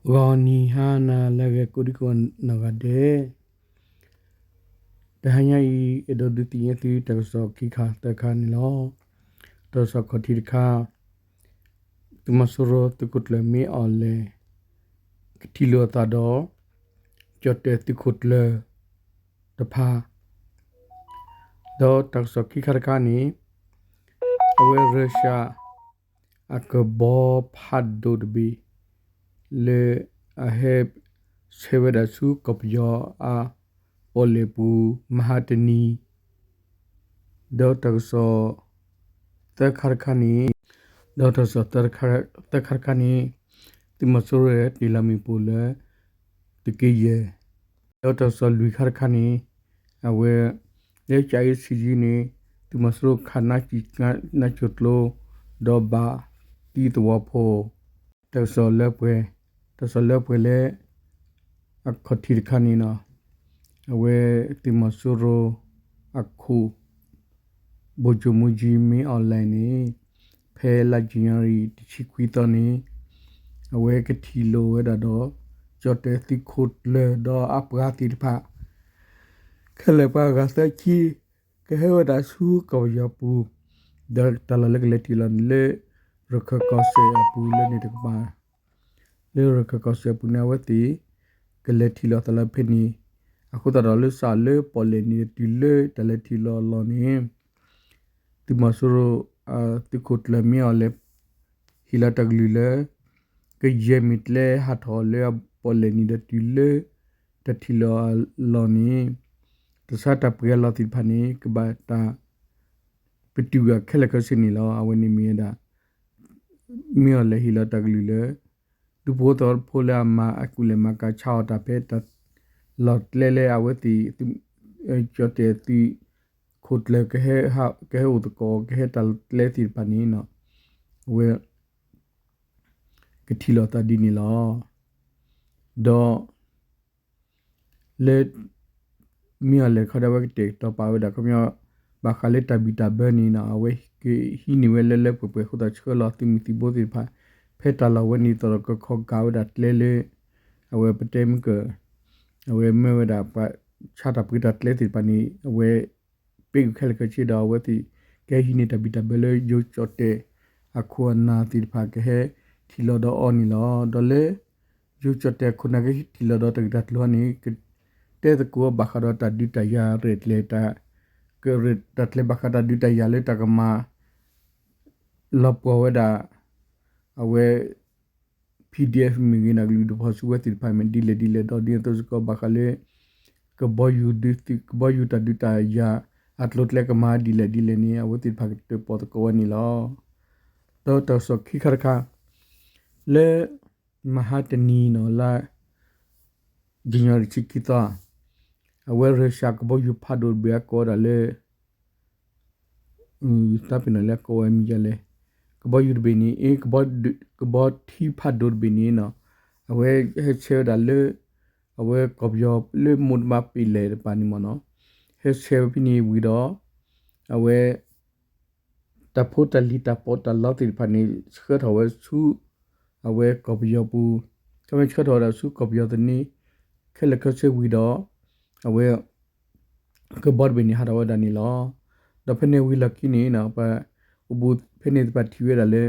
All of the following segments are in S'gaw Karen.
ဂီၤနံၤဟါနၤလၢအဂ့ၤ ကိးဒံကိးနီၢ်ဂၤဒဲး, တဟါညါအံၤ အဲၣ်ဒိးဒုးသ့ၣ်ညါသုတၢ်ကစီၣ်ခံခါသၢခါန့ၣ်လီၤ. တၢ်ကစီၣ်ခီၣ်ထံးတခါ, သုးမီၤစိရိၤသုးခိၣ်ကျၢၢ်မ့ၢ်အီၣ်လဲၣ် ကထံၣ်လိာ်အသးဒီး ကၠီၣ်တဲၣ်သုးခိၣ်ကျၢၢ်တဖၣ် ဒီးတၢ်ကစီၣ်ခံခါတခါန့ၣ် အဝဲရၢရှၢၣ် အကဘီဖးဒိၣ်တဘ့ၣ် လၢအဟဲဆဲးဝဲဒၣ်ဆူကီၢ်ပယီၤအပီၣ်လဲၣ်ပူၤ မဟါတနံၤ ဒီးတၢ်ကစီၣ်သၢခါတခါန့ၣ်, ဒီးတၢ်ကစီၣ်သၢခါတခါန့ၣ် သုးမီၤစိရိၤဟဲတ့ၢ်လီၤမ့ၣ်ပိၢ်လၢ သုးက့ယဲၢ်, ဒီးတၢ်ကစီၣ်လွံၢ်ခါတခါန့ၣ် အဝဲ လၢကၠၤအ့စံယံန့ၣ် သုးမီၤစိရိၤခးနါကၠိကျိ ဒီးဘၣ်သံသဝီဖိ တၢ်ကစီၣ်လၢပှဲၤ, တၢ်ကစီၣ်လၢပှဲၤလၢ အခီၣ်ထံးတခါန့ၣ် အဝဲသုးမီၤစိရိၤအခိၣ် ဗိုလ်ချုပ်မှူးကြီး မင်းအောင်လှိုင်န့ၣ် ဖဲလါယနူၤအါရံၤတဆံခွံသီန့ၣ် အဝဲကထံၣ်လိာ်ဝဲဒၣ်ဒီး ကၠီၣ်တဲၣ်သုးခိၣ်ကျၢၢ်ဒီးအပှၤသ့ၣ်တဖၣ် ခဲလၢာ်ပှၤအဂၤသၢဆံ ကဟဲဝဲဒၣ်ဆူကီၢ်ပယီၤပူၤ, ဒီးတၢ်လီၢ်လၢကလဲၤထံၣ်လိာ်န့ၣ်လၢ ရခၢၣ်ကီၢ်စဲၣ်အပူၤလၢန့ၣ်တကပၤ လၢရခၢၣ်ကီၢ်စဲၣ်အပူၤန့ၣ် အဝဲသ့ၣ် ကလဲၤထံၣ်လိာ်သးလၢဖဲန့ၣ်, အဃိသတးဒီးလၢစးလၢပီၣ်လဲၣ်နံၤဒီးတုၤလၢတၢ်လဲၤထံၣ်လိာ်အလီၢ်န့ၣ် သုးမီၤစိရိၤ သုးခိၣ်ကျၢၢ်မ့ၢ်အီၤလဲၤ ဟ့ၣ်လီၤတၢ်ကလုၢ်လၢ ကယဲၢ်မ့ၢ်ကျဲဟးထီၣ်လၢအပီၣ်လဲၣ်နံၤဒီးတုၤလၢ တၢ်ထံၣ်လိာ်အလီၢ်န့ၣ် တၢ်ဆါတၢ်ပှ့ၤအလီၢ်သ့ၣ်တဖၣ်န့ၣ် ကဘၣ်တၢ် ပတုာ်အီၤခဲလၢာ်ခဲဆ့န့ၣ်လီၤ. အဝဲန့ၣ်မ့ၢ်ဝဲဒၣ် မ့ၢ်အီၤလဲၤဟ့ၣ်လီၤတၢ်ကလုၢ်လၢ ဒူဖိသဝီဖိလၢအမၤအကူၣ်လဲၤမၤကၤဆါအီၣ်တၢ်ဖဲတၢ်လီၢ်ကျဲလၢအဝဲသ့ၣ် ကၠီၣ်တဲၣ်သုးခိၣ်ကျၢၢ် ကဟဲအိၣ်သကိး ကဟဲတၢ်ကျဲသ့ၣ်တဖၣ်န့ၣ် အဝဲ ကထံၣ်လိာ်သးဒ်န့ၣ်လီၤ. ဒီး လၢ မ့ၢ်အီၤလဲၤခီဒီးအဝဲကတဲာ်ကတီၤပာ်ဝဲဒၣ် ခီပညီ ဘၣ်ဃးလၢတၢ်ဘံၣ်တၢ်ဘၢန့ၣ် အဝဲကဟံးန့ၢ်ဝဲလၢလၢပှဲၤပှဲၤအဃိသတး ဆှၢလီၤသုးမုၢ်သံၣ်ဘိသ့ၣ်တဖၣ် ဖဲတၢ်လီၢ်ဝဲန့ၣ်သိးဒီး ကခီကၤဝဲဒၣ်ကျဲလၢ အဝဲပတဲမ့ၢ်က အဝဲမၢဝဲဒၣ်ပှၤဆါတၢ်ပှ့ၤတၢ်ကျဲသ့ၣ်တဖၣ်န့ၣ် အဝဲ ပ့ၢ်ကွံာ်ခဲလၢာ်ခဲဆ့ဒီး အဝဲသ့ၣ် ကဟဲဟံးန့ၢ်တၢ်ဘံၣ်တၢ်ဘၢလၢ ယိၤကၠီၣ်တဲၣ်အခိၣ်အနၢ်သ့ၣ်တဖၣ် ကဟဲထံၣ်လိာ်ဒီးအီၤန့ၣ်လီၤ. ဒီးလၢ ယိၤကၠီၣ်တဲၣ်အခိၣ်နၢ်ကဟဲထံၣ်လိာ်ဒီးတၢ်ဂ့ၢ်တၢ်ကျိၤန့ၣ် ကတဲသကိးဘၣ်ဃးဒီးတၢ်ဒုးတၢ်ယၤရဲၣ်ကျဲၤ တၢ် တၢ်ကျဲၤဘၣ်ဃးတၢ်ဒုးတၢ်ယၤလၢတၢ်ကမၤ လီၤပှီၢ်ဝဲဒၣ် အဝဲ PDF မ့ၢ်ဂ့ၤ နၢ်ကလုၢ်ဒူၣ်ဖီၣ်စုကဝဲၤသ့ၣ်တဖၣ်မ့ၢ်ဒ်လဲၣ်ဒ်လဲၣ် ဒီးဒ်သိးစ့ၢ်ကီးဘၣ်ဃးလၢ ကဘီယူၤဒုးသုး ကဘီယူၤတၢ်ဒုးတၢ်ယၤ အကျိၤအကျဲကမၤဒ်လဲၣ်ဒ်လဲၣ်န့ၣ် အဝဲသ့ၣ်တဖၣ်ကတၢၣ်ပီၣ်သကိးဝဲန့ၣ်လီၤ. ဒီးတၢ်ကစီၣ်ခံခါတခါ လၢ မဟါတနံၤနီၤ လါ ယနူၤအါရံၤတဆံခံသီ အဝဲရၢရှၢၣ်ကဘီယူၤဖးဒိၣ်တဘ့ၣ်အကိးဝဲဒၣ်လၢ တၢ်ပ့ၤနီၣ်လၢအကိးဝဲမံၤဒ်လဲၣ်, ကဘီယူၤတဘ့ၣ်န့ၣ် ကဘီထံဖးဒိၣ်တဘ့ၣ်န့ၣ်နီၤ အဝဲဟဲဆဲးဝဲဒၣ်လၢ အဝဲကီၢ်ပယီၤလၢမိၢ်တဘါပ့ၤလဲၣ်တပၤန့ၣ်မ့ၢ်နီၤ, ဟဲဆဲးဝဲဖဲန့ၣ်ဝံၤဒီး အဝဲ တၢ်ဖိတၢ်လံၤတၢ်ပီးတၢ်လီသ့ၣ်တဖၣ်န့ၣ် ဆှၢထီၣ်ဝဲဆူ အဝဲကီၢ်ပယီၤပူၤ, ခီမ့ၢ်ဆှၢထီၣ်ဝဲဒၣ်ဆူကီၢ်ပယီၤသန့ ခဲလၢာ်ခဲဆ့ဝံၤဒီး အဝဲ ကဘီတဘ့ၣ်န့ၣ် ဟးထီၣ်ဝဲဒၣ်န့ၣ်လီၤ. ဒီးဖဲန့ၣ်ဝံၤလီၢ်ခံန့ၣ် ပှၤအိၣ်ဘူးဖဲန့ၣ်သ့ၣ်တဖၣ်ထံၣ်ဝဲဒၣ်လၢ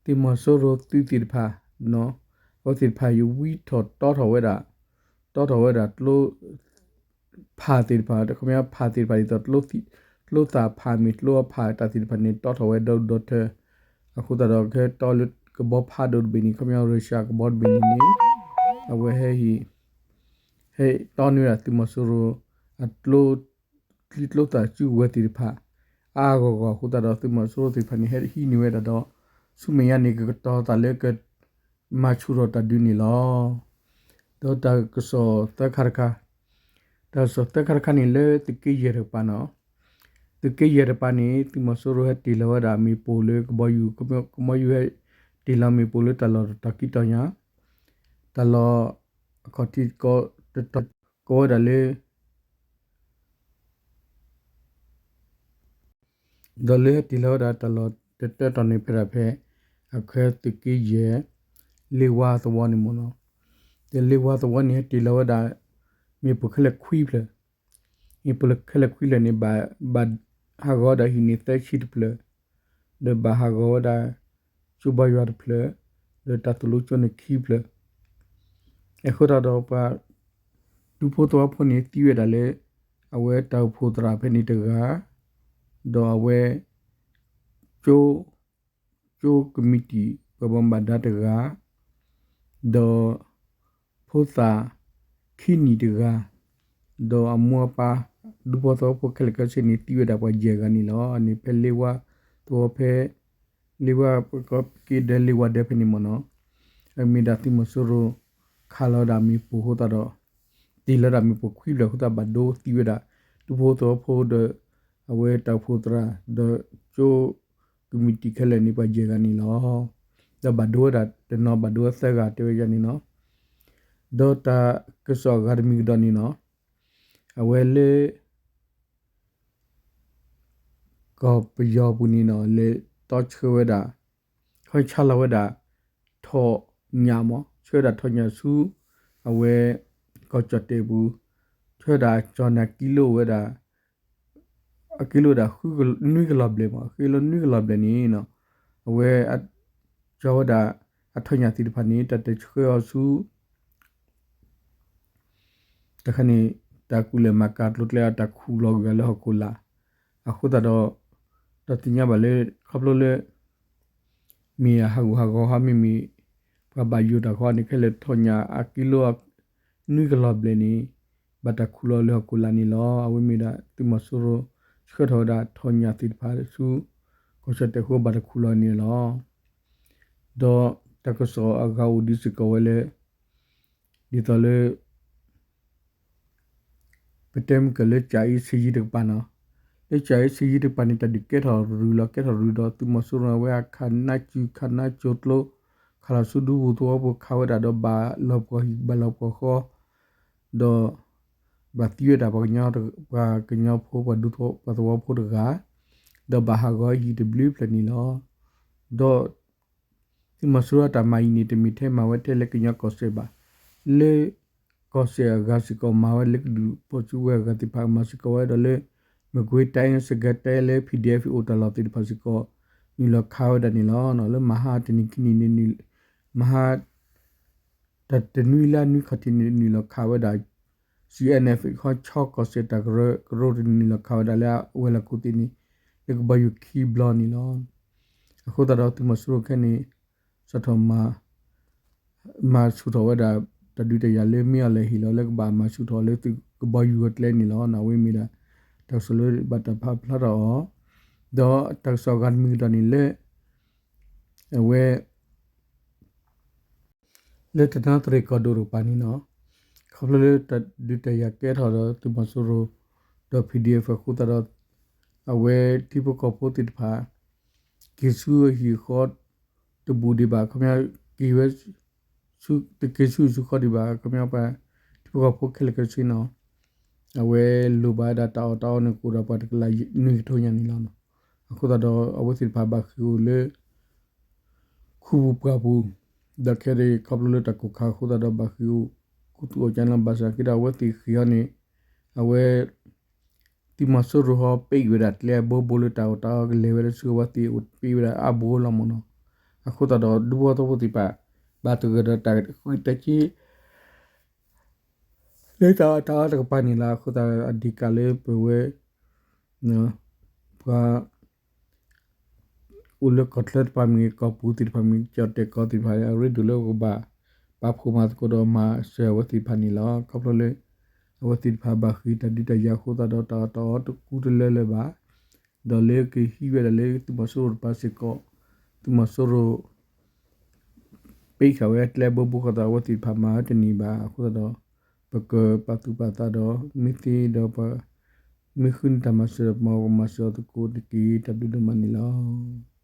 သုးမီၤစိရိၤသုးသ့ၣ်တဖၣ် အဝဲသ့ၣ်တဖၣ်အံၤဝံထီၣ်တီထီၣ်ဝဲဒၣ် တီထီၣ်ဝဲဒၣ်ကျိ ဖးသ့ၣ်တဖၣ် ခီပညီဖးသ့ၣ်တဖၣ်ဒ်သိး ကျိသးဖးမ့ၢ်ကျိအဖးတၢ်သ့ၣ်တဖၣ်န့ၣ် တီထီၣ်ဝဲဒီဒူၣ်ဒီထၢ အဃိသတးဒီး ကဟဲတီလၢကဘီဖးဒိၣ်တဘ့ၣ်န့ၣ် ခီပညီရၢရှၢၣ်ကဘီတဘ့ၣ်န့ၣ်န့ၣ် အဝဲဟဲဟ့ၣ် ဟဲတီန့ၢ်ဝဲဒၣ်သုးမီၤစိရိၤ အကျိ ကျိသးစုကဝဲၤသ့ၣ်တဖၣ် အါအါဂီၢ်ဂီၢ်အဃိသတးဒီး သုးမီၤစိရိၤသ့ၣ်တဖၣ်န့ၣ် ဟဲဟံးန့ၢ်ဝဲဒၣ်ဒီး ဆူမဲာ်ညါန့ၣ် ကကတီၤသးလၢက မၤဆူၣ်ထီၣ်တၢ်ဒုးန့ၣ်လီၤ. ဒီးတၢ်ကစီၣ်သၢခါတခါ, တၢ်ကစီၣ်သၢခါတခါန့ၣ်လၢသုးက့ယဲၢ်တကပၤနီၤ, သုးက့ယဲၢ်တကပၤန့ၣ် သုးမီၤစိရိၤဟဲတ့ၢ်လီၤဝဲဒၣ်မ့ၣ်ပိၢ်လၢကဘီယူၤ, ကဘီယူၤဟဲတ့ၢ်လီၤမ့ၣ်ပိၢ်လၢတၢ်လီၢ်တတီၤခံတီၤညါ, တၢ်လီၢ်အခီၣ်ထံးတတီၤ ကိးဝဲဒၣ်လၢ ဒီးလၢဟဲတ့ၢ်လီၤဝဲဒၣ်တၢ်လီၢ်တတီၤန့ၣ် ဖဲဒၣ်ဖဲ အခဲသုးက့ယဲၢ် လ့ဝါသဝီန့ၣ်မ့ၢ်နီၤ, ဒီးလ့ဝါသဝီန့ၣ် ဟဲတ့ၢ်လီၤဝဲဒၣ် မ့ၣ်ပိၢ်ခဲလၢာ်ခွံဖျၢၣ်, မ့ၣ်ပိၢ်ခဲလၢာ်ခွံဖျၢၣ်န့ၣ် ဘၣ်ဟးဂီၤဝဲဒၣ်ဟံၣ်န့ၣ်သၢဆံတဖျၢၣ်, ဒီးဘၣ်ဟးဂီၤဝဲဒၣ် ကၠိဘါယွၤတဖျၢၣ်, ဒီးတၢ်သိၣ်လိကၠိန့ၣ်ခံဖျၢၣ်. အဃိသတးဒီးပှၤ ဒူဖိသဝီဖိန့ၣ်သံဝဲဒၣ်လၢ အဝဲတၢ်အိၣ်ဖှိၣ်သရၣ်ဖဲန့ၣ်တဂၤ, ဒီးအဝဲ ကၠိ ကၠိကမံးတံာ် ပှၤဘၣ်မူဘၣ်ဒါတဂၤ, ဒီး ဖိသၣ်ခံနံၣ်တဂၤ, ဒီးအမိၢ်အပၢ် ဒူဖိသဝီဖိခဲလၢာ်ခဲဆ့န့ၣ် သံဝဲဒၣ်ပှၤယဲၢ်ဂၤန့ၣ်လီၤ. န့ၣ်ဖဲလ့ဝါသဝီဖဲ လ့ဝါပကီၢ်က့ဒဲလ့ဝါဒဲဖဲန့ၣ်မ့ၢ်နီၤ, အမ့ၢ်ဒၣ်သုးမီၤစိရိၤ ခးလီၤဝဲဒၣ်မ့ၣ်ပိၢ်အဃိသတးဒီး တ့ၢ်လီၤဒၣ်မ့ၣ်ပိၢ်ခွံဖျၢၣ်အဃိသတး ဘၣ်ဒိသံဝဲဒၣ် ဒူဖိသဝီဖိဒီး အဝဲတၢ်အိၣ်ဖှိၣ်သရၣ် ဒီးကၠိကမံးတံာ်ခဲလၢာ်န့ၣ် ပှၤယဲၢ်ဂၤန့ၣ်လီၤ. ဒီးဘၣ်ဒိဝဲဒၣ်တနီၤ ဘၣ်ဒိဝဲသၢဂၤတဲဝဲဒ်န့ၣ်နီၤ. ဒီးတၢ်ကစီၣ်အဂၤတမံၤကဒီးန့ၣ်နီၤ, အဝဲလၢ ကီၢ်ပယီၤပူၤန့ၣ်နီၤ လဲၤတီဆှၢဝဲဒၣ် ခီဆါလီၤဝဲဒၣ် ထိၣ်ညၣ်မး ဆှၢဝဲဒၣ်ထိၣ်ညၣ်ဆူ အဝဲ ကီၢ်ကၠီၣ်တဲၣ်ပူၤ, ဆှၢဝဲဒၣ်ကၠီၣ်န့ၣ် အကံလိဝဲဒၣ် အကံလိဝဲဒၣ် နွံကလီၤဘျဲၣ်မး အကံလိနွံကလီၤဘျဲၣ်န့ၣ်နီၤ, အဝဲ ကၠီဝဲဒၣ် အထိၣ်ညၣ်သ့ၣ်တဖၣ်န့ၣ် တၢ်တဆှၢအီၤဆူ တခါန့ၣ် တၢ်ကူၣ်လဲၤမၤကၤကျိၤကျဲအတၢ်ခူၣ်လီၤကွံာ်အီၤလၢဟီၣ်ခိၣ်လာ်, အဃိသတးဒီး ဒီးသ့ၣ်ညါဘၣ်လၢ ခီဖျိလၢ မ့ၢ်အဟးဂူာ်ဟးဂီၤဟီ မ့မ့ၢ် ပှၤဘၣ်ယိၣ်တၢ်ခီန့ၣ် ခဲလၢာ်ထိၣ်ညၣ်အကံလိ နွံကလီၤဘျဲၣ်န့ၣ် ဘၣ်တၢ်ခူၣ်လီၤလၢဟီၣ်ခိၣ်လာ်န့ၣ်လီၤ. အဝဲမ့ၢ်ဒၣ်သုးမီၤစိရိၤ ဆှၢထီၣ်ဝဲဒၣ်ထိၣ်ညၣ်သ့ၣ်တဖၣ်ဆူ ကီၢ်ကၠီၣ်တဲၣ်အဃိ ဘၣ်တၢ်ခူၣ်လီၤန့ၣ်လီၤ. ဒီးတၢ်ကစီၣ်အဂၤအိၣ်ဒံးစ့ၢ်ကီးဝဲလၢ ဒ်သိးလၢ ပတဲမ့ၢ်ကလၢ ကၠၤအ့ဆ့ယံတကပၤနီၤ, လၢကၠၤအ့ဆ့ယံတကပၤန့ၣ် တၢ်ဒုးကဲထီၣ်ရုၢ်လီၤ ကဲထီၣ်ရုၢ်ဒီး သုးမီၤစိရိၤအဝဲအခးနါစု ခးနါစိၤကျိ ခးလီၤဆူဒူဖိသဝီဖိ ခးဝဲဒၣ်ဒီးဘၣ်လီၤပှီၢ်ဟံၣ် ဘၣ်လီၤပှီၢ်ဃီ ဒီး ဘၣ်သံဝဲဒၣ်ပှၤကညီ ပှၤကညီဖိ ပှၤဒူဖိ ပှၤသဝီဖိတဂၤ, ဒီးဘၣ်ဟးဂီၤဟံၣ်တဘျုးဖျၢၣ်န့ၣ်လီၤ. ဒီး သုးမီၤစိရိၤအတၢ်မၤအံၤန့ၣ် တမ့ၢ်ထဲမၤဝဲထဲလၢကညီကီၢ်စဲၣ်ဘၣ်. လၢ ကီၢ်စဲၣ်အဂၤစ့ၢ်ကီး မၤဝဲလၢကဒုးပိာ်စုကဝဲၤအဂၤသ့ၣ်တဖၣ် မၤစ့ၢ်ကီးဝဲဒီးလၢ မကွ့ၤတိုင်း စစ်ကိုင်းတိုင်းလၢ ပီၣ်ဒီအ့ၣ်ဖ် အိၣ်တၢ်လီၢ်သ့ၣ်တဖၣ်စ့ၢ်ကီး နုာ်လီၤခးဝဲဒၣ်န့ၣ်လီၤ. လၢမဟါတနံၤခံနံၤန့ၣ် မဟါ တၢ်တနွံလၢအနွံခီၣ်ထံးန့ၣ် နုာ်လီၤခးဝဲဒၣ် CNF ခီဆီကီၢ်စဲၣ်တၢ်ကရၢကရိတန့ၢ်လီၤခးဝဲဒၣ်လၢအဝဲၤလီၢ်ခိၣ်သ့ၣ်န့ၣ် လၢကဘီယူၤခံဘျီန့ၣ်လီၤ. အဃိသတးဒီးသုးမီၤစိရိၤခဲန့ၣ် စးထီၣ်မၤ မၤဆူၣ်ထီၣ်ဝဲဒၣ် တၢ်ဒုးတၢ်ယၤလၢမ့ၢ်အီၤလဲၤဟ့ၣ်လီၤလၢကဘၣ်မၤဆူၣ်ထီၣ်လၢသုးကဘီယူၤအကျဲန့ၣ်လီၤ. အဝဲမ့ၢ်ဒၣ် တၢ်ကစီၣ်လၢဘၣ်တၢ်ပာ်ဖျါထီၣ်အီၤ ဒီးတၢ်ကစီၣ်အဂၤတမံၤကဒီးန့ၣ်လၢ အဝဲ လၢတနီသရံၣ်ကီၢ်ဒိၣ်တကပၤန့ၣ်နီၤ, ခီဖျိလၢတၢ်ဒုးတၢ်ယၤကဲထီၣ်ဒီးသုးမီၤစိရိၤ ဒီး PDF အဃိသတးဒီး အဝဲထံဖိကီၢ်ဖိသ့ၣ်တဖၣ် က့ၤဆူအဟံၣ်အဃီ တဘူၣ်ဒံးဘၣ် ခီပညီ က့ၤဝဲ တက့ၤဆူအဟံၣ်ဆူဃီဒံးဘၣ် ခီပညီပှၤ ထံဖိကီၢ်ဖိခဲလၢာ်ခဲဆ့နီၤ, အဝဲလိၣ်ဘၣ်ဝဲဒၣ်တၢ်အီၣ်တၢ်အီန့ၣ် ကအိၣ်ဒီးပှၤတကလးနွံကထိညါန့ၣ်လီၤ. အဃိသတးဒီး အဝဲသ့ၣ်တဖၣ်ဘၣ်ဃ့ၢ်အိၣ်လၢ ခူပူၤပှၢ်ပူၤ, ဒီးခဲအံၤခီဖျိလၢတၢ်ကိၢ်ခါအဃိသတးဒီး ဘၣ်ဃ့ၢ်အိၣ်ခူသူၣ်အိၣ်ကၢန့ၣ်လီၤ. ဘၣ်ဆၣ်က့ဒီး အဝဲသ့ၣ်ဃ့ၢ်အီၤန့ၣ် အဝဲ သုးမီၤစိရိၤဟီ ပ့ၢ်ဝဲဒၣ်ကျဲအဘိဘိလၢတၢ်အီၣ်တၢ်အီကလဲၤဝဲဒၣ်ဆူအဝဲသ့ၣ်အိၣ် ပ့ၢ်ဝဲဒၣ်အါဘိလီၤမ့ၢ်နီၤ. အဃိသတးဒီး ဒူဖိသဝီဖိသ့ၣ်တဖၣ် ဘၣ်သဂၢၢ်ဒီးတၢ်ဃံးတၢ်စ့ လၢတၢ်အီၣ်တၢ်အီတကပၤန့ၣ်လီၤ. အဃိသတးဒီး အဒ့ၣ်ကးလၢပဝဲ ပှၤ အိၣ်လၢကီၢ်ချၢတဖၣ်မ့ၢ်ဂ့ၤ ကီၢ်ပူၤသ့ၣ်တဖၣ်မ့ၢ်ဂ့ၤ ကၠီၣ်တဲၣ်ကီၢ်သ့ၣ်တဖၣ် အရ့ဒိၣ်လၢကဘၣ် ပာ်ဖှိၣ်မၤသကိးဒီးမၤစၢၤအဝဲသ့ၣ်တဖၣ်န့ၣ်လီၤ. ခီဖျိလၢ အဝဲသ့ၣ်တဖၣ်ဘၣ်ဃ့ၢ်တၢ်ဒုးတၢ်ယၤအဃိသတးဒီး တၢ်အီၣ်တၢ်အီတကူတလၢလၢၤဘၣ်. ဒီးလၢကဟံးဝဲဒၣ်လၢသုးမီၤစိရိၤတပၤစ့ၢ်ကီး သုးမီၤစိရိၤ ပ့ၢ်ဃာ်ဝဲကျဲဘိဘိဃီသး အဝဲသ့ၣ်တဖၣ်မၤဝဲတန့ၢ်ဘၣ်. အဃိသတးဒီး ပကပာ်သူၣ်ပာ်သးဒီး မ့ၢ်သ့ဒီးပှၤ မ့ၢ်ဃုန့ၢ်တၢ်မၤစၢၤဒီး ပမၤကမၤစၢၤအီၤသကိးတက့ၢ်. တၢ်ဘျုးဒိၣ်မးန့ၣ်လီၤ.